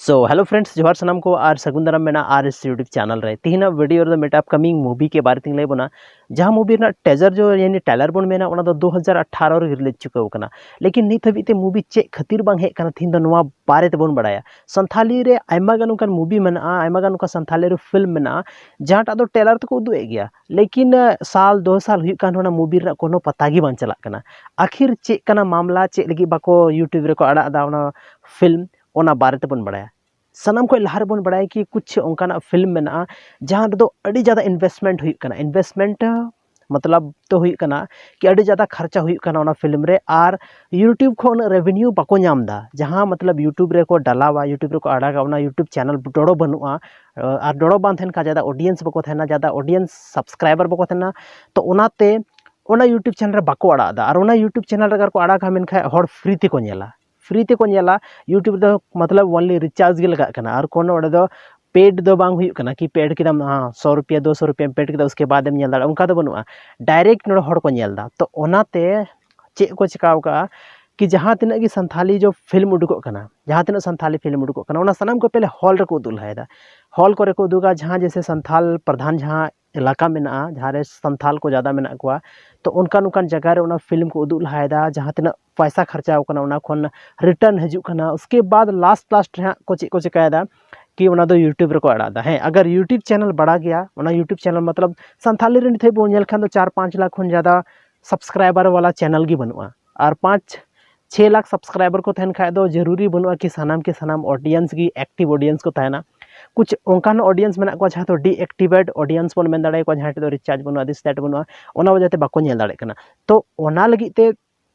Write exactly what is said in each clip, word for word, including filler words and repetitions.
So hello friends, ᱡᱚᱦᱟᱨ ᱥᱟᱱᱟᱢ ᱠᱚ ᱟᱨ ᱥᱟᱹᱜᱩᱱ ᱫᱟᱨᱟᱢ ᱢᱮᱱᱟᱜᱼᱟ ᱟᱨ ᱮᱥ YouTube ᱪᱮᱱᱮᱞ ᱨᱮ᱾ ᱛᱤᱦᱤᱧᱟᱜ ᱵᱷᱤᱰᱤᱭᱳ ᱨᱮᱫᱚ ᱢᱤᱫᱴᱟᱝ ᱟᱯᱠᱟᱢᱤᱝ ᱢᱩᱵᱷᱤ ᱠᱮ ᱵᱟᱨᱮ ᱛᱤᱧ ᱞᱟᱹᱭ ᱵᱚᱱᱟ, ᱡᱟᱦᱟᱸ ᱢᱩᱵᱷᱤ ᱨᱮᱱᱟᱜ ᱴᱮᱡᱟᱨ ᱡᱚ ᱭᱟᱱᱤ ᱴᱨᱮᱞᱟᱨ ᱵᱚᱱ ᱢᱮᱱᱟ, ᱚᱱᱟ ᱫᱚ ᱫᱩ ᱦᱟᱡᱟᱨ ᱟᱴᱷᱟᱨᱚ ᱨᱮ ᱨᱤᱞᱤᱡᱽ ᱪᱩᱠᱟᱹᱣ ᱠᱟᱱᱟ᱾ ᱞᱮᱠᱤᱱ ᱱᱤᱛ ᱦᱟᱹᱵᱤᱡ ᱛᱮ ᱢᱩᱵᱷᱤ ᱪᱮᱫ ᱠᱷᱟᱹᱛᱤᱨ ᱵᱟᱝ ᱦᱮᱡ ᱠᱟᱱᱟ, ᱛᱤᱦᱤᱧ ᱫᱚ ᱱᱚᱣᱟ ᱵᱟᱨᱮ ᱛᱮᱵᱚᱱ ᱵᱟᱲᱟᱭᱟ᱾ ᱥᱟᱱᱛᱷᱟᱞᱤ ᱨᱮ ᱟᱭᱢᱟ ᱜᱟᱱ ᱚᱱᱠᱟᱱ ᱢᱩᱵᱷᱤ ᱢᱮᱱᱟᱜᱼᱟ, ᱟᱭᱢᱟ ᱜᱟᱱ ᱚᱱᱠᱟ ᱥᱟᱱᱛᱷᱟᱞᱤ ᱨᱮ ᱯᱷᱤᱞᱢ ᱢᱮᱱᱟᱜᱼᱟ, ᱡᱟᱦᱟᱸᱴᱟᱜ ᱫᱚ ᱴᱨᱮᱞᱟᱨ ᱛᱮᱠᱚ ᱩᱫᱩᱜ ᱮᱫ ᱜᱮᱭᱟ, ᱞᱮᱠᱤᱱ ᱥᱟᱞ ᱫᱚ ᱥᱟᱞ ᱦᱩᱭᱩᱜ ᱠᱟᱱ ᱨᱮᱦᱚᱸ ᱚᱱᱟ ᱢᱩᱵᱷᱤ ᱨᱮᱱᱟᱜ ᱠᱳᱱᱳ ᱯᱟᱛᱟ ᱜᱮ ᱵᱟᱝ ᱪᱟᱞᱟᱜ ᱠᱟᱱᱟ᱾ ᱟᱠᱷᱤᱨ ᱪᱮᱫ ᱠᱟᱱᱟ ᱢᱟᱢᱞᱟ, ᱪᱮᱫ ᱞᱟᱹᱜᱤᱫ ᱵᱟᱠᱚ YouTube ᱨᱮᱠᱚ ᱟᱲᱟᱜ ᱮᱫᱟ ᱚᱱᱟ ᱯᱷᱤᱞᱢ, ᱚᱱᱟ ᱵᱟᱨᱮ ᱛᱮᱵᱚᱱ ᱵᱟᱲᱟᱭᱟ᱾ ᱥᱟᱱᱟᱢ ᱠᱷᱚᱱ ᱞᱟᱦᱟ ᱨᱮᱵᱚᱱ ᱵᱟᱲᱟᱭᱟ ᱠᱤ ᱠᱩᱪᱷ ᱚᱱᱠᱟᱱᱟᱜ ᱯᱷᱤᱞᱢ ᱢᱮᱱᱟᱜᱼᱟ ᱡᱟᱦᱟᱸ ᱨᱮᱫᱚ ᱟᱹᱰᱤ ᱡᱟᱫᱟ ᱤᱱᱵᱷᱮᱥᱴᱢᱮᱱᱴ ᱦᱩᱭᱩᱜ ᱠᱟᱱᱟ᱾ ᱤᱱᱵᱷᱮᱥᱴᱢᱮᱱᱴ ᱢᱚᱛᱞᱚᱵ ᱫᱚ ᱦᱩᱭᱩᱜ ᱠᱟᱱᱟ ᱠᱤ ᱟᱹᱰᱤ ᱡᱟᱫᱟ ᱠᱷᱚᱨᱪᱟ ᱦᱩᱭᱩᱜ ᱠᱟᱱᱟ ᱚᱱᱟ ᱯᱷᱤᱞᱢ ᱨᱮ, ᱟᱨ YouTube ᱠᱷᱚᱱ ᱩᱱᱟᱹᱜ ᱨᱮᱵᱷᱮᱱᱤᱭᱩ ᱵᱟᱠᱚ ᱧᱟᱢ ᱮᱫᱟ᱾ ᱡᱟᱦᱟᱸ ᱢᱚᱛᱞᱚᱵ YouTube ᱨᱮᱠᱚ ᱰᱟᱞᱟᱣᱟ, YouTube ᱨᱮᱠᱚ ᱟᱲᱟᱜᱟ, ᱚᱱᱟ YouTube ᱪᱮᱱᱮᱞ ᱰᱚᱲᱚ ᱵᱟᱹᱱᱩᱜᱼᱟ, ᱟᱨ ᱰᱚᱲᱚ ᱵᱟᱝ ᱛᱟᱦᱮᱱ ᱠᱷᱟᱱ ᱡᱟᱫᱟ ᱚᱰᱤᱭᱮᱱᱥ ᱵᱟᱠᱚ ᱛᱟᱦᱮᱱᱟ, ᱡᱟᱫᱟ ᱚᱰᱤᱭᱮᱱᱥ ᱥᱟᱵᱥᱠᱨᱟᱭᱵᱟᱨ ᱵᱟᱠᱚ ᱛᱟᱦᱮᱱᱟ᱾ ᱛᱚ ᱚᱱᱟᱛᱮ ᱚᱱᱟ YouTube ᱪᱮᱱᱮᱞ ᱨᱮ ᱵᱟᱠᱚ ᱟᱲᱟᱜ ᱮᱫᱟ, ᱟᱨ ᱚᱱᱟ YouTube ᱪᱮᱱᱮᱞ ᱨᱮ ᱟᱨ ᱠᱚ ᱟᱲᱟᱜᱟ ᱢᱮᱱᱠᱷᱟᱱ ᱦᱚᱲ ᱯᱷᱨᱤ ᱛᱮᱠᱚ ᱧᱮᱞᱟ, ᱯᱷᱨᱤ ᱛᱮᱠᱚ ᱧᱮᱞᱟ᱾ YouTube ᱫᱚ ᱢᱚᱛᱞᱚᱵ ᱚᱱᱞᱤ ᱨᱤᱪᱟᱨᱡᱽ ᱜᱮ ᱞᱟᱜᱟᱜ ᱠᱟᱱᱟ, ᱟᱨ ᱠᱳᱱᱳ ᱚᱸᱰᱮ ᱫᱚ ᱯᱮᱰ ᱫᱚ ᱵᱟᱝ ᱦᱩᱭᱩᱜ ᱠᱟᱱᱟ ᱠᱤ ᱯᱮᱰ ᱠᱮᱫᱟᱢ, ᱦᱮᱸ, ᱥᱚ ᱨᱩᱯᱤᱭᱟ ᱫᱩ ᱥᱚ ᱨᱩᱯᱤᱭᱟᱢ ᱯᱮᱰ ᱠᱮᱫᱟ, ᱩᱥᱠᱮ ᱵᱟᱫ ᱮᱢ ᱧᱮᱞ ᱫᱟᱲᱮᱭᱟᱜᱼᱟ, ᱚᱱᱠᱟ ᱫᱚ ᱵᱟᱹᱱᱩᱜᱼᱟ᱾ ᱰᱟᱭᱨᱮᱠᱴ ᱱᱚᱰᱮ ᱦᱚᱲ ᱠᱚ ᱧᱮᱞ ᱮᱫᱟ᱾ ᱛᱚ ᱚᱱᱟᱛᱮ ᱪᱮᱫ ᱠᱚ ᱪᱤᱠᱟᱹᱣ ᱠᱟᱜᱼᱟ ᱠᱤ ᱡᱟᱦᱟᱸ ᱛᱤᱱᱟᱹᱜ ᱜᱮ ᱥᱟᱱᱛᱷᱟᱞᱤ ᱡᱚ ᱯᱷᱤᱞᱢ ᱩᱰᱩᱠᱚᱜ ᱠᱟᱱᱟ, ᱡᱟᱦᱟᱸ ᱛᱤᱱᱟᱹᱜ ᱥᱟᱱᱛᱷᱟᱞᱤ ᱯᱷᱤᱞᱢ ᱩᱰᱩᱠᱚᱜ ᱠᱟᱱᱟ, ᱚᱱᱟ ᱥᱟᱱᱟᱢ ᱠᱚ ᱯᱮᱦᱞᱮ ᱦᱚᱞ ᱨᱮᱠᱚ ᱩᱫᱩᱜ ᱞᱟᱦᱟᱭᱮᱫᱟ᱾ ᱦᱚᱞ ᱠᱚᱨᱮ ᱠᱚ ᱩᱫᱩᱜᱟ, ᱡᱟᱦᱟᱸ ᱡᱮᱭᱥᱮ ᱥᱟᱱᱛᱷᱟᱞ ᱯᱨᱚᱫᱷᱟᱱ ᱡᱟᱦᱟᱸ ᱮᱞᱟᱠᱟ ᱢᱮᱱᱟᱜᱼᱟ, ᱡᱟᱦᱟᱸ ᱨᱮ ᱥᱟᱱᱛᱷᱟᱞ ᱠᱚ ᱡᱟᱫᱟ ᱢᱮᱱᱟᱜ ᱠᱚᱣᱟ, ᱛᱚ ᱚᱱᱠᱟᱱ ᱚᱱᱠᱟᱱ ᱡᱟᱭᱜᱟ ᱨᱮ ᱚᱱᱟ ᱯᱷᱤᱞᱢ ᱠᱚ ᱩᱫᱩᱜ ᱞᱟᱦᱟᱭᱮᱫᱟ, ᱡᱟᱦᱟᱸ ᱛᱤᱱᱟᱹᱜ ᱯᱚᱭᱥᱟ ᱠᱷᱚᱨᱪᱟᱣ ᱠᱟᱱᱟ ᱚᱱᱟ ᱠᱷᱚᱱ ᱨᱤᱴᱟᱨᱱ ᱦᱤᱡᱩᱜ ᱠᱟᱱᱟ᱾ ᱩᱥᱠᱮ ᱵᱟᱫ ᱞᱟᱥᱴ ᱞᱟᱥᱴ ᱨᱮ ᱦᱟᱸᱜ ᱠᱚ ᱪᱮᱫ ᱠᱚ ᱪᱤᱠᱟᱹᱭᱮᱫᱟ ᱠᱤ ᱚᱱᱟ ᱫᱚ YouTube ᱨᱮᱠᱚ ᱟᱲᱟᱜ ᱮᱫᱟ᱾ ᱦᱮᱸ, ᱟᱜᱟᱨ YouTube ᱪᱮᱱᱮᱞ ᱵᱟᱲᱟ ᱜᱮᱭᱟ, ᱚᱱᱟ YouTube ᱪᱮᱱᱮᱞ ᱢᱚᱛᱞᱚᱵ ᱥᱟᱱᱛᱷᱟᱞᱤ ᱨᱮ ᱱᱤᱛ ᱦᱟᱹᱵᱤᱡ ᱵᱚᱱ ᱧᱮᱞ ᱠᱷᱟᱱ ᱫᱚ ᱪᱟᱨ ᱯᱟᱸᱪ ᱞᱟᱠᱷ ᱠᱷᱚᱱ ᱡᱟᱫᱟ ᱥᱟᱵᱥᱠᱨᱟᱭᱵᱟᱨ ᱣᱟᱞᱟ ᱪᱮᱱᱮᱞ ᱜᱮ ᱵᱟᱹᱱᱩᱜᱼᱟ᱾ ᱟᱨ ᱯᱟᱸᱪ ᱪᱷᱮ ᱞᱟᱠᱷ ᱥᱟᱵᱥᱠᱨᱟᱭᱵᱟᱨ ᱠᱚ ᱛᱟᱦᱮᱱ ᱠᱷᱟᱡ ᱫᱚ ᱡᱟᱹᱨᱩᱨᱤ ᱵᱟᱹᱱᱩᱜᱼᱟ ᱠᱤ ᱥᱟᱱᱟᱢ ᱠᱮ ᱥᱟᱱᱟᱢ ᱚᱰᱤᱭᱮᱱᱥ ᱜᱮ ᱮᱠᱴᱤᱵᱷ ᱚᱰᱤᱭᱮᱱᱥ ᱠᱚ ᱛᱟᱦᱮᱱᱟ᱾ ᱠᱩᱪ ᱚᱱᱠᱟᱱ ᱚᱰᱤᱭᱮᱱᱥ ᱢᱮᱱᱟᱜ ᱠᱚᱣᱟ ᱡᱟᱦᱟᱸ ᱫᱚ ᱰᱤ ᱮᱠᱴᱤᱵᱷᱮᱴ ᱚᱰᱤᱭᱮᱱᱥ ᱵᱚᱱ ᱢᱮᱱ ᱫᱟᱲᱮᱭᱟᱠᱚᱣᱟ, ᱡᱟᱦᱟᱸᱭ ᱴᱷᱮᱱ ᱫᱚ ᱨᱤᱪᱟᱨᱡᱽ ᱵᱟᱹᱱᱩᱜᱼᱟ, ᱫᱤᱥ ᱫᱮᱴ ᱵᱟᱹᱱᱩᱜᱼᱟ, ᱚᱱᱟ ᱣᱟᱡᱟᱦ ᱛᱮ ᱵᱟᱠᱚ ᱧᱮᱞ ᱫᱟᱲᱮᱭᱟᱜ ᱠᱟᱱᱟ᱾ ᱛᱚ ᱚᱱᱟ ᱞᱟᱹᱜᱤᱫ ᱛᱮ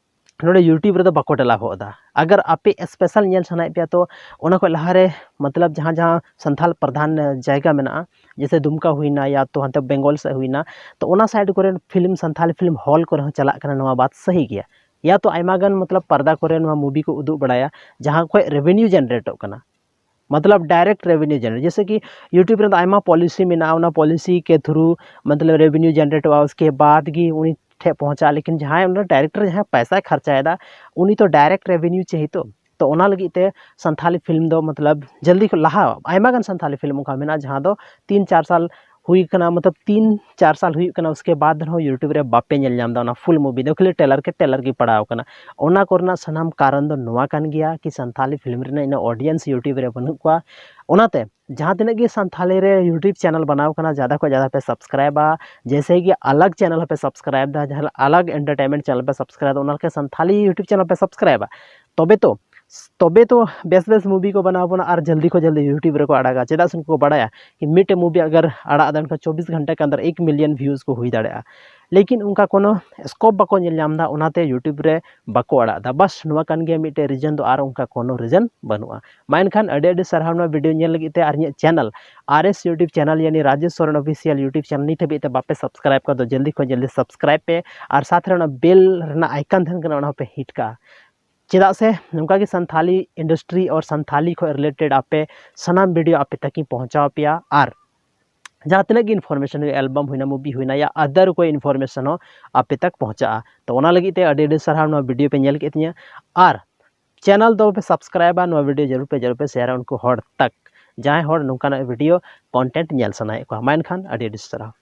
ᱱᱚᱰᱮ YouTube ᱨᱮᱫᱚ ᱵᱟᱠᱚ ᱰᱮᱞᱟᱵᱷᱚᱜ ᱮᱫᱟ᱾ ᱟᱜᱟᱨ ᱟᱯᱮ ᱥᱯᱮᱥᱟᱞ ᱧᱮᱞ ᱥᱟᱱᱟᱭᱮᱫ ᱯᱮᱭᱟ ᱛᱚ ᱚᱱᱟ ᱠᱷᱚᱱ ᱞᱟᱦᱟᱨᱮ ᱢᱚᱛᱞᱚᱵ ᱡᱟᱦᱟᱸ ᱡᱟᱦᱟᱸ ᱥᱟᱱᱛᱷᱟᱞ ᱯᱨᱚᱫᱷᱟᱱ ᱡᱟᱭᱜᱟ ᱢᱮᱱᱟᱜᱼᱟ, ᱡᱮᱭᱥᱮ ᱫᱩᱢᱠᱟ ᱦᱩᱭᱱᱟ ᱭᱟ ᱛᱚ ᱦᱟᱱᱛᱮ ᱵᱮᱝᱜᱚᱞ ᱥᱮᱫ ᱦᱩᱭᱱᱟ, ᱛᱚ ᱚᱱᱟ ᱥᱟᱭᱤᱰ ᱠᱚᱨᱮ ᱯᱷᱤᱞᱢ, ᱥᱟᱱᱛᱷᱟᱞᱤ ᱯᱷᱤᱞᱢ ᱦᱚᱞ ᱠᱚᱨᱮ ᱦᱚᱸ ᱪᱟᱞᱟᱜ ᱠᱟᱱᱟ, ᱱᱚᱣᱟ ᱵᱟᱛ ᱥᱟᱹᱦᱤ ᱜᱮᱭᱟ᱾ ᱭᱟ ᱛᱚ ᱟᱭᱢᱟ ᱜᱟᱱ ᱢᱚᱛᱞᱚᱵ ᱯᱚᱨᱫᱟ ᱠᱚᱨᱮ ᱱᱚᱣᱟ ᱢᱩᱵᱷᱤ ᱠᱚ ᱩᱫᱩᱜ ᱵᱟᱲᱟᱭᱟ ᱡᱟᱦᱟᱸ ᱠᱷᱚᱱ ᱨᱮᱵᱷᱮᱱᱤᱭᱩ ᱡᱮᱱᱟᱨᱮᱴᱚᱜ ᱠᱟᱱᱟ, ᱢᱚᱛᱞᱚᱵ ᱰᱟᱭᱨᱮᱠᱴ ᱨᱮᱵᱷᱮᱱᱤᱭᱩ ᱡᱮᱱᱟᱨᱮᱴ᱾ ᱡᱮᱭᱥᱮ ᱠᱤ YouTube ᱨᱮᱫᱚ ᱟᱭᱢᱟ ᱯᱚᱞᱤᱥᱤ ᱢᱮᱱᱟᱜᱼᱟ, ᱚᱱᱟ ᱯᱚᱞᱤᱥᱤ ᱠᱮ ᱛᱷᱨᱩ ᱢᱚᱛᱞᱚᱵ ᱨᱮᱵᱷᱮᱱᱤᱭᱩ ᱡᱮᱱᱟᱨᱮᱴᱚᱜᱼᱟ, ᱩᱥᱠᱮ ᱵᱟᱫ ᱜᱮ ᱩᱱᱤ ᱴᱷᱮᱱ ᱯᱚᱦᱚᱸᱪᱟᱜᱼᱟ᱾ ᱞᱮᱠᱤᱱ ᱡᱟᱦᱟᱸᱭ ᱚᱸᱰᱮ ᱰᱟᱭᱨᱮᱠᱴᱚᱨ ᱡᱟᱦᱟᱸᱭ ᱯᱚᱭᱥᱟᱭ ᱠᱷᱚᱨᱪᱟᱭᱮᱫᱟ, ᱩᱱᱤ ᱛᱚ ᱰᱟᱭᱨᱮᱠᱴ ᱨᱮᱵᱷᱮᱱᱤᱭᱩ ᱪᱟᱹᱦᱤᱛᱚ, ᱛᱚ ᱚᱱᱟ ᱞᱟᱹᱜᱤᱫ ᱛᱮ ᱥᱟᱱᱛᱷᱟᱞᱤ ᱯᱷᱤᱞᱢ ᱫᱚ ᱢᱚᱛᱞᱚᱵ ᱡᱚᱞᱫᱤ ᱠᱷᱚᱱ ᱞᱟᱦᱟ ᱟᱭᱢᱟ ᱜᱟᱱ ᱥᱟᱱᱛᱷᱟᱞᱤ ᱯᱷᱤᱞᱢ ᱚᱱᱠᱟ ᱢᱮᱱᱟᱜᱼᱟ ᱡᱟᱦᱟᱸ ᱫᱚ ᱛᱤᱱ ᱪᱟᱨ ᱥᱟᱞ ᱦᱩᱭ ᱠᱟᱱᱟ, ᱢᱚᱛᱞᱚᱵ ᱛᱤᱱ ᱪᱟᱨ ᱥᱟᱞ ᱦᱩᱭᱩᱜ ᱠᱟᱱᱟ, ᱩᱥᱠᱮ ᱵᱟᱫᱽ ᱨᱮᱦᱚᱸ YouTube ᱨᱮ ᱵᱟᱯᱮ ᱧᱮᱞ ᱧᱟᱢ ᱮᱫᱟ ᱚᱱᱟ ᱯᱷᱩᱞ ᱢᱩᱵᱷᱤ ᱫᱚ, ᱠᱷᱟᱹᱞᱤ ᱴᱨᱮᱞᱟᱨ ᱜᱮ ᱴᱨᱮᱞᱟᱨ ᱜᱮ ᱯᱟᱲᱟᱣ ᱠᱟᱱᱟ᱾ ᱚᱱᱟ ᱠᱚᱨᱮᱱᱟᱜ ᱥᱟᱱᱟᱢ ᱠᱟᱨᱚᱱ ᱫᱚ ᱱᱚᱣᱟ ᱠᱟᱱ ᱜᱮᱭᱟ ᱠᱤ ᱥᱟᱱᱛᱷᱟᱞᱤ ᱯᱷᱤᱞᱢ ᱨᱮᱱᱟᱜ ᱤᱱᱟᱹ ᱚᱰᱤᱭᱮᱱᱥ YouTube ᱨᱮ ᱵᱟᱹᱱᱩᱜ ᱠᱚᱣᱟ᱾ ᱚᱱᱟᱛᱮ ᱡᱟᱦᱟᱸ ᱛᱤᱱᱟᱹᱜ ᱜᱮ ᱥᱟᱱᱛᱷᱟᱞᱤ ᱨᱮ YouTube ᱪᱮᱱᱮᱞ ᱵᱮᱱᱟᱣ ᱠᱟᱱᱟ, ᱡᱟᱫᱟ ᱠᱷᱚᱱ ᱡᱟᱫᱟ ᱯᱮ ᱥᱟᱵᱥᱠᱨᱟᱭᱤᱵᱟ᱾ ᱡᱮᱭᱥᱮ ᱠᱤ ᱟᱞᱟᱜᱽ ᱪᱮᱱᱮᱞ ᱦᱚᱸᱯᱮ ᱥᱟᱵᱥᱠᱨᱟᱭᱤᱵ ᱮᱫᱟ, ᱡᱟᱦᱟᱸ ᱟᱞᱟᱜᱽ ᱮᱱᱴᱟᱨᱴᱮᱱᱢᱮᱱᱴ ᱪᱮᱱᱮᱞ ᱯᱮ ᱥᱟᱵᱥᱠᱨᱟᱭᱤᱵ ᱮᱫᱟ, ᱚᱱᱟ ᱞᱮᱠᱟ ᱥᱟᱱᱛᱷᱟᱞᱤ YouTube ᱪᱮᱱᱮᱞ ᱯᱮ ᱥᱟᱵᱥᱠᱨᱟᱭᱤᱵᱟ᱾ ᱛᱚᱵᱮ ᱛᱚ ᱛᱚᱵᱮ ᱛᱚ ᱵᱮᱥ ᱵᱮᱥ ᱢᱩᱵᱷᱤ ᱠᱚ ᱵᱮᱱᱟᱣ ᱵᱚᱱᱟ ᱟᱨ ᱡᱚᱞᱫᱤ ᱠᱷᱚᱱ ᱡᱚᱞᱫᱤ YouTube ᱨᱮᱠᱚ ᱟᱲᱟᱜᱟ᱾ ᱪᱮᱫᱟᱜ ᱥᱮ ᱩᱱᱠᱩ ᱠᱚ ᱵᱟᱲᱟᱭᱟ ᱠᱤ ᱢᱤᱫᱴᱮᱡ ᱢᱩᱵᱷᱤ ᱟᱜᱟᱨ ᱟᱲᱟᱜ ᱮᱫᱟ ᱮᱱᱠᱷᱟᱱ ᱪᱚᱵᱵᱤᱥ ᱜᱷᱚᱱᱴᱟ ᱠᱮ ᱟᱱᱫᱟᱨ ᱮᱠ ᱢᱤᱞᱤᱭᱚᱱ ᱵᱷᱤᱭᱩᱡᱽ ᱠᱚ ᱦᱩᱭ ᱫᱟᱲᱮᱭᱟᱜᱼᱟ᱾ ᱞᱮᱠᱤᱱ ᱚᱱᱠᱟ ᱠᱳᱱᱳ ᱥᱠᱳᱯ ᱵᱟᱠᱚ ᱧᱮᱞ ᱧᱟᱢ ᱮᱫᱟ, ᱚᱱᱟᱛᱮ YouTube ᱨᱮ ᱵᱟᱠᱚ ᱟᱲᱟᱜ ᱮᱫᱟ᱾ ᱵᱟᱥ ᱱᱚᱣᱟ ᱠᱟᱱ ᱜᱮᱭᱟ ᱢᱤᱫᱴᱮᱡ ᱨᱤᱡᱚᱱ ᱫᱚ, ᱟᱨ ᱚᱱᱠᱟ ᱠᱳᱱᱳ ᱨᱤᱡᱚᱱ ᱵᱟᱹᱱᱩᱜᱼᱟ᱾ ᱢᱟ ᱮᱱᱠᱷᱟᱱ ᱟᱹᱰᱤ ᱟᱹᱰᱤ ᱥᱟᱨᱦᱟᱣ ᱱᱚᱣᱟ ᱵᱷᱤᱰᱤᱭᱳ ᱧᱮᱞ ᱞᱟᱹᱜᱤᱫ ᱛᱮ, ᱟᱨ ᱤᱧᱟᱹᱜ ᱪᱮᱱᱮᱞ ᱟᱨ ᱮᱥ YouTube ᱪᱮᱱᱮᱞ ᱭᱟᱱᱤ Rajesh Soren official YouTube channel ᱱᱤᱛ ᱦᱟᱹᱵᱤᱡ ᱛᱮ ᱵᱟᱯᱮ ᱥᱟᱵᱥᱠᱨᱟᱭᱤᱵ ᱠᱟᱜ ᱫᱚ ᱡᱚᱞᱫᱤ ᱠᱷᱚᱱ ᱡᱚᱞᱫᱤ ᱥᱟᱵᱥᱠᱨᱟᱭᱤᱵ ᱯᱮ, ᱟᱨ ᱥᱟᱛᱷ ᱨᱮ ᱚᱱᱟ ᱵᱮᱞ ᱨᱮᱱᱟᱜ ᱟᱭᱠᱚᱱ ᱛᱟᱦᱮᱱ ᱠᱟᱱᱟ ᱚᱱᱟ ᱦᱚᱸᱯᱮ ᱦᱤᱴ ᱠᱟᱜᱼᱟ᱾ ᱪᱮᱫᱟᱜ ᱥᱮ ᱱᱚᱝᱠᱟ ᱜᱮ ᱥᱟᱱᱛᱷᱟᱞᱤ ᱤᱱᱰᱟᱥᱴᱨᱤ ᱟᱨ ᱥᱟᱱᱛᱷᱟᱞᱤ ᱠᱷᱚᱱ ᱨᱤᱞᱮᱴᱮᱰ ᱟᱯᱮ ᱥᱟᱱᱟᱢ ᱵᱷᱤᱰᱤᱭᱳ ᱟᱯᱮ ᱛᱟᱹᱠᱤᱱ ᱯᱚᱦᱚᱸᱪᱟᱣ ᱟᱯᱮᱭᱟ᱾ ᱟᱨ ᱡᱟᱦᱟᱸ ᱛᱤᱱᱟᱹᱜ ᱜᱮ ᱤᱱᱯᱷᱚᱨᱢᱮᱥᱚᱱ ᱦᱩᱭᱩᱜᱼᱟ, ᱮᱞᱵᱟᱢ ᱦᱩᱭᱱᱟ, ᱢᱩᱵᱷᱤ ᱦᱩᱭᱱᱟ, ᱭᱟ ᱟᱫᱟᱨ ᱠᱚ ᱤᱱᱯᱷᱚᱨᱢᱮᱥᱚᱱ ᱦᱚᱸ ᱟᱯᱮ ᱛᱟᱠ ᱯᱚᱦᱚᱸᱪᱟᱜᱼᱟ᱾ ᱛᱚ ᱚᱱᱟ ᱞᱟᱹᱜᱤᱫ ᱛᱮ ᱟᱹᱰᱤ ᱟᱹᱰᱤ ᱥᱟᱨᱦᱟᱣ ᱱᱚᱣᱟ ᱵᱷᱤᱰᱤᱭᱳ ᱯᱮ ᱧᱮᱞ ᱠᱮᱫ ᱛᱤᱧᱟᱹ᱾ ᱟᱨ ᱪᱮᱱᱮᱞ ᱫᱚ ᱯᱮ ᱥᱟᱵᱥᱠᱨᱟᱭᱤᱵᱟ, ᱱᱚᱣᱟ ᱵᱷᱤᱰᱤᱭᱳ ᱡᱟᱹᱨᱩᱲ ᱯᱮ ᱡᱟᱹᱨᱩᱲ ᱯᱮ ᱥᱮᱭᱟᱨᱟ ᱩᱱᱠᱩ ᱦᱚᱲ ᱛᱟᱠ ᱡᱟᱦᱟᱸᱭ ᱦᱚᱲ ᱱᱚᱝᱠᱟᱱᱟᱜ ᱵᱷᱤᱰᱤᱭᱳ ᱠᱚᱱᱴᱮᱱᱴ ᱧᱮᱞ ᱥᱟᱱᱟᱭᱮᱫ ᱠᱚᱣᱟ᱾ ᱢᱟ ᱮᱱᱠᱷᱟᱱ ᱟᱹᱰᱤ ᱟᱹᱰᱤ ᱥᱟᱨᱦᱟᱣ᱾